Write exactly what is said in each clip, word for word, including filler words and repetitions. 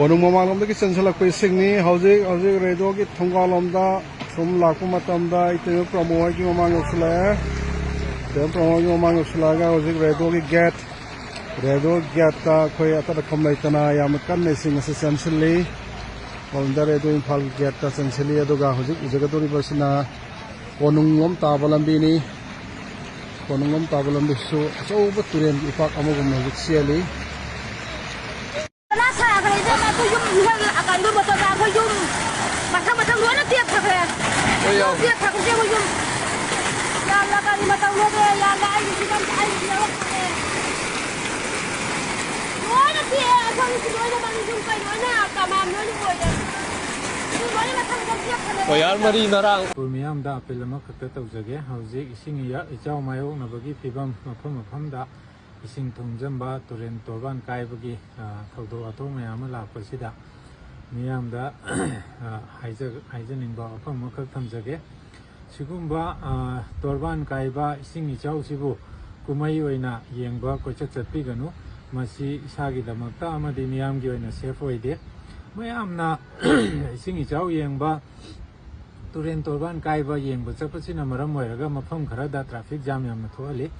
ꯀꯣꯅꯨꯡ ꯃꯃꯥꯡꯂꯣꯝꯗꯒꯤ ꯆꯦꯟꯁꯤꯜꯂꯛꯄ ꯏꯁꯤꯡꯅꯤ꯫ ꯍꯧꯖꯤꯛ ꯍꯧꯖꯤꯛ ꯔꯦꯗꯤꯑꯣꯒꯤ ꯊꯣꯡꯒꯥꯜꯂꯣꯝꯗ ꯁꯨꯝ ꯂꯥꯛꯄ ꯃꯇꯝꯗ ꯏꯇꯩꯃ ꯄ꯭ꯔꯃꯣ ꯍꯣꯏꯒꯤ ꯃꯃꯥꯡ ꯌꯧꯁꯤꯜꯂꯛꯑꯦ꯫ ꯏꯇꯩꯃ ꯄ꯭ꯔꯃꯣ ꯍꯣꯏꯒꯤ ꯃꯃꯥꯡ ꯌꯧꯁꯤꯜꯂꯛꯑꯒ ꯍꯧꯖꯤꯛ ꯔꯦꯗꯤꯑꯣꯒꯤ ꯒꯦꯠ, ꯔꯦꯗꯤꯑꯣ ꯒꯦꯠꯇ ꯑꯩꯈꯣꯏ ꯑꯇꯠ ꯑꯈꯝ ꯂꯩꯇꯅ ꯌꯥꯝꯅ ꯀꯟꯅ ꯏꯁꯤꯡ ꯑꯁꯤ ꯆꯦꯟꯁꯤꯜꯂꯤ꯫ ꯀꯣꯅꯨꯡꯗ ꯔꯦꯗꯤꯑꯣ ꯏꯝꯐꯥꯜꯒꯤ ꯒꯦꯠꯇ ꯆꯦꯟꯁꯤꯜꯂꯤ꯫ ꯑꯗꯨꯒ ꯍꯧꯖꯤꯛ ꯎꯖꯒꯗꯧꯔꯤꯕꯁꯤꯅ ꯀꯣꯅꯨꯡꯂꯣꯝ ꯇꯥꯕ ꯂꯝꯕꯤꯅꯤ꯫ ꯀꯣꯅꯨꯡꯂꯣꯝ ꯇꯥꯕ ꯂꯝꯕꯤꯁꯨ ꯑꯆꯧꯕ ꯇꯨꯔꯦꯟꯒꯤ ꯏꯄꯥꯛ ꯑꯃꯒꯨꯝꯅ ꯍꯧꯖꯤꯛ ꯆꯦꯜꯂꯤ꯫ ꯀꯅꯥ ꯁꯥꯈ꯭ꯔꯦ ꯏꯕꯦꯝꯃ? ꯑꯩꯈꯣꯏ ꯌꯨꯝ ꯏꯍꯣꯏ ꯑꯀꯟꯕ ꯃꯇꯝꯗ ꯑꯩꯈꯣꯏ ꯌꯨꯝ ꯃꯊꯪ ꯃꯊꯪ ꯂꯣꯏꯅ ꯇꯦꯛꯊꯈ꯭ꯔꯦ꯫ ꯍꯣꯏ, ꯌꯥꯎ꯫ ꯂꯣꯏ ꯇꯦꯛꯊꯈ꯭ꯔꯦ ꯑꯩꯈꯣꯏ ꯌꯨꯝ꯫ ꯌꯥꯝꯅ ꯀꯔꯤ ꯃꯇꯧ ꯂꯣꯏꯔꯦ, ꯌꯥꯝꯅ ꯑꯩꯒꯤ ꯐꯤꯕꯝꯁꯦ ꯑꯩꯒꯤ ꯐꯤꯕꯝ ꯂꯣꯏꯅ ꯇꯦꯛꯑꯦ꯫ ꯑꯩꯈꯣꯏꯒꯤꯁꯨ ꯂꯣꯏꯅꯃꯛ ꯌꯨꯝ ꯀꯩ ꯂꯣꯏꯅ ꯀꯃꯥꯟ ꯂꯣꯏꯅ ꯑꯣꯏꯔꯦ꯫ ꯌꯨꯝ ꯂꯣꯏꯅ ꯃꯊꯪ ꯃꯊꯪ ꯇꯦꯛꯊꯈ꯭ꯔꯦ꯫ ꯍꯣꯏ, ꯌꯥꯔ ꯃꯔꯤ ꯅꯔꯥꯡ꯫ ꯑꯩꯈꯣꯏ ꯃꯤꯌꯥꯝꯗ ꯑꯄꯤꯜ ꯑꯃꯈꯛꯇ ꯇꯧꯖꯒꯦ꯫ ꯍꯧꯖꯤꯛ ꯏꯁꯤꯡ ꯏꯌꯥ-, ꯏꯆꯥꯎ ꯃꯥꯌꯣꯛꯅꯕꯒꯤ ꯐꯤꯕꯝ ꯃꯐꯝ ꯃꯐꯝꯗ ꯏꯁꯤꯡ ꯊꯨꯝꯖꯤꯟꯕ, ꯇꯨꯔꯦꯟ ꯇꯣꯔꯕꯥꯟ ꯀꯥꯏꯕꯒꯤ, ꯑ, ꯊꯧꯗꯣꯛ ꯋꯥꯊꯣꯛ ꯃꯌꯥꯝ ꯑꯃ ꯂꯥꯛꯄꯁꯤꯗ ꯃꯤꯌꯥꯝꯗ, ꯑ, ꯍꯥꯏꯖ-, ꯍꯥꯏꯖꯅꯤꯡꯕ ꯋꯥꯐꯝ ꯑꯃꯈꯛ ꯊꯝꯖꯒꯦ꯫ ꯁꯤꯒꯨꯝꯕ, ꯑ, ꯇꯣꯔꯕꯥꯟ ꯀꯥꯏꯕ ꯏꯁꯤꯡ ꯏꯆꯥꯎꯁꯤꯕꯨ ꯀꯨꯝꯍꯩ ꯑꯣꯏꯅ ꯌꯦꯡꯕ ꯀꯣꯏꯆꯠ ꯆꯠꯄꯤꯒꯅꯨ꯫ ꯃꯁꯤ ꯏꯁꯥꯒꯤꯗꯃꯛꯇ ꯑꯃꯗꯤ ꯃꯤꯌꯥꯝꯒꯤ ꯑꯣꯏꯅ ꯁꯦꯐ ꯑꯣꯏꯗꯦ꯫ ꯃꯌꯥꯝꯅ ꯏꯁꯤꯡ ꯏꯆꯥꯎ ꯌꯦꯡꯕ, ꯇꯨꯔꯦꯟ ꯇꯣꯔꯕꯥꯟ ꯀꯥꯏꯕ ꯌꯦꯡꯕ ꯆꯠꯄꯁꯤꯅ ꯃꯔꯝ ꯑꯣꯏꯔꯒ ꯃꯐꯝ ꯈꯔꯗ ꯇ꯭ꯔꯥꯐꯤꯛ ꯖꯥꯝ ꯌꯥꯝꯅ ꯊꯣꯛꯍꯜꯂꯤ꯫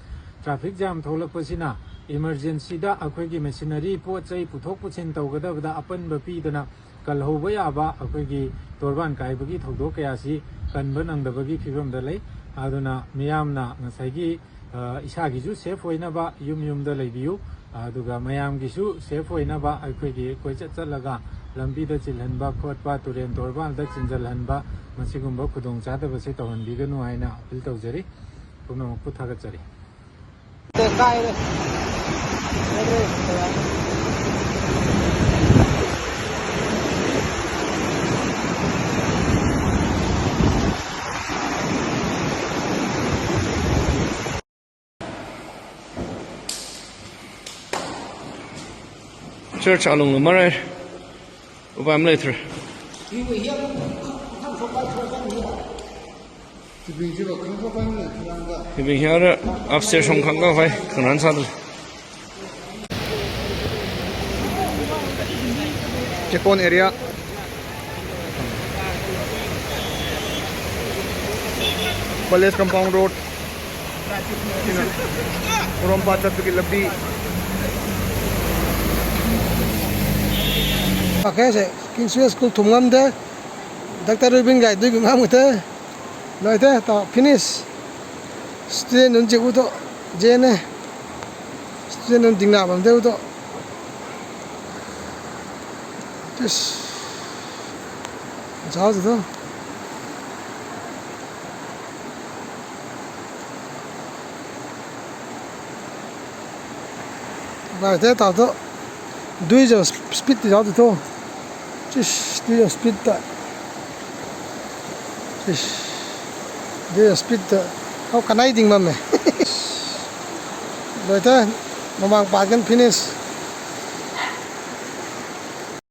ꯇ꯭ꯔꯥꯐꯤꯛ ꯖꯥꯝ ꯊꯣꯛꯂꯛꯄꯁꯤꯅ ꯏꯃꯔꯖꯦꯟꯁꯤꯗ ꯑꯩꯈꯣꯏꯒꯤ ꯃꯦꯁꯤꯅꯔꯤ, ꯄꯣꯠ ꯆꯩ ꯄꯨꯊꯣꯛ ꯄꯨꯁꯤꯟ ꯇꯧꯒꯗꯕꯗ ꯑꯄꯟꯕ ꯄꯤꯗꯅ ꯀꯜꯍꯧꯕ ꯌꯥꯕ ꯑꯩꯈꯣꯏꯒꯤ ꯇꯣꯔꯕꯥꯟ ꯀꯥꯏꯕꯒꯤ ꯊꯧꯗꯣꯛ ꯀꯌꯥꯁꯤ ꯀꯟꯕ ꯅꯪꯗꯕꯒꯤ ꯐꯤꯕꯝꯗ ꯂꯩ꯫ ꯑꯗꯨꯅ ꯃꯤꯌꯥꯝꯅ ꯉꯁꯥꯏꯒꯤ, ꯑ, ꯏꯁꯥꯒꯤꯁꯨ ꯁꯦꯐ ꯑꯣꯏꯅꯕ ꯌꯨꯝ ꯌꯨꯝꯗ ꯂꯩꯕꯤꯌꯨ꯫ ꯑꯗꯨꯒ ꯃꯌꯥꯝꯒꯤꯁꯨ ꯁꯦꯐ ꯑꯣꯏꯅꯕ ꯑꯩꯈꯣꯏꯒꯤ ꯀꯣꯏꯆꯠ ꯆꯠꯂꯒ ꯂꯝꯕꯤꯗ ꯆꯤꯜꯍꯟꯕ ꯈꯣꯠꯄ, ꯇꯨꯔꯦꯟ ꯇꯣꯔꯕꯥꯟꯗ ꯆꯤꯟꯖꯜꯍꯟꯕ, ꯃꯁꯤꯒꯨꯝꯕ ꯈꯨꯗꯣꯡꯆꯥꯗꯕꯁꯦ ꯇꯧꯍꯟꯕꯤꯒꯅꯨ ꯍꯥꯏꯅ ꯑꯄꯤꯜ ꯇꯧꯖꯔꯤ꯫ ꯄꯨꯝꯅꯃꯛꯄꯨ ꯊꯥꯒꯠꯆꯔꯤ꯫ Church alung lumare. Upa am letre. Ibing hiara upstairs hong khang ka fai, kanan sa tu. Chekon area, palace compound road, Porompat ꯆꯠꯄꯒꯤ ꯂꯝꯕꯤ꯫ ꯑꯣꯀꯦ, ꯁꯦ ꯀꯤꯡꯁꯋꯦ ꯁ꯭ꯀꯨꯜ ꯊꯨꯝ ꯉꯝꯗꯦ꯫ ꯗꯥꯛꯇꯔ ꯔꯨꯕꯤꯟ ꯒꯥꯏꯗꯨꯒꯤ ꯉꯥꯡꯕꯗ ꯂꯣꯏꯗꯦ, ꯇꯥꯎ, ꯐꯤꯅꯤꯁ꯫ ꯁ꯭ꯇꯨꯗꯦꯟ ꯅꯨꯟ ꯆꯦꯛꯎꯗꯣ, ꯖꯦꯅꯦ꯫ ꯁ꯭ꯇꯨꯗꯦꯟ ꯅꯨꯟ ꯗꯤꯡꯅꯥ ꯕꯝꯗꯦꯎꯗꯣ꯫ ꯏꯁ꯫ ꯖꯥꯎꯗꯨꯗꯣ꯫ ꯂꯥꯏꯗ ꯇꯥꯗꯣ꯫ ꯗꯨꯏ ꯖ ꯁ꯭ꯄꯤꯠ ꯌꯥꯎꯗꯣ꯫ ꯆꯤꯁ, ꯗꯨꯏ ꯖ ꯁ꯭ꯄꯤꯠꯇ꯫ ꯆꯤꯁ꯫ ꯗꯨꯏ ꯖ ꯁ꯭ꯄꯤꯠꯇ꯫ ꯍꯥꯎ ꯀꯅꯥꯏ ꯗꯤꯡ ꯃꯝꯃꯦ꯫ ꯂꯣꯏꯗ꯫ ꯃꯃꯥꯡ ꯄꯥꯁꯀꯟ ꯐꯤꯅꯤꯁ꯫